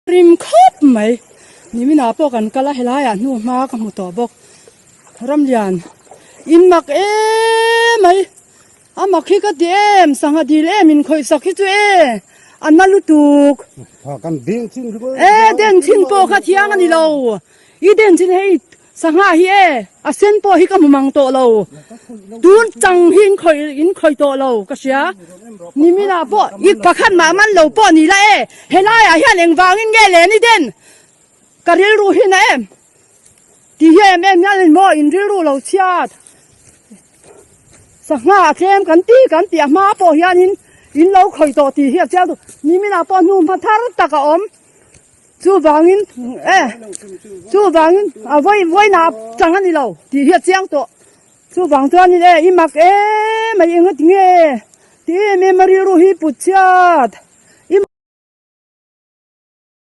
Rim khawp mai. Niminah pawh kan kal a, helaiah hnu hma ka hmu tawh bawk. Ramlian in mak em mai. A mak hi ka ti em, sangha dil em in khawih sak hi chu e, a na lutuk. E den chin pawh kha thiang a ni lo. I den chin hei Sangha hi e, a sen pawh hi ka hmu mang tawh lo. Tun chang hi in khawih in khawih tawh lo ka hria. Niminah pawh i pakhat mah man lo pawh ni la e, helaiah hian engvangin nge len i den? Ka rilru hi na em? Ti hi em em hian in maw in rilru lo chhiat. Sangha a tlem kan ti kan tih a hma pawh hianin in lo khawih tawh tih hi a chiang duh. Niminah pawh hnu hma thar tak a awm. Chuvangin e chuvangin a vawi vawiin ah chang a ni lo tih hi a chiang tawh. Chuvang chuanin e i mak em mai enga tinge ti em em a rilru hi put chhiat.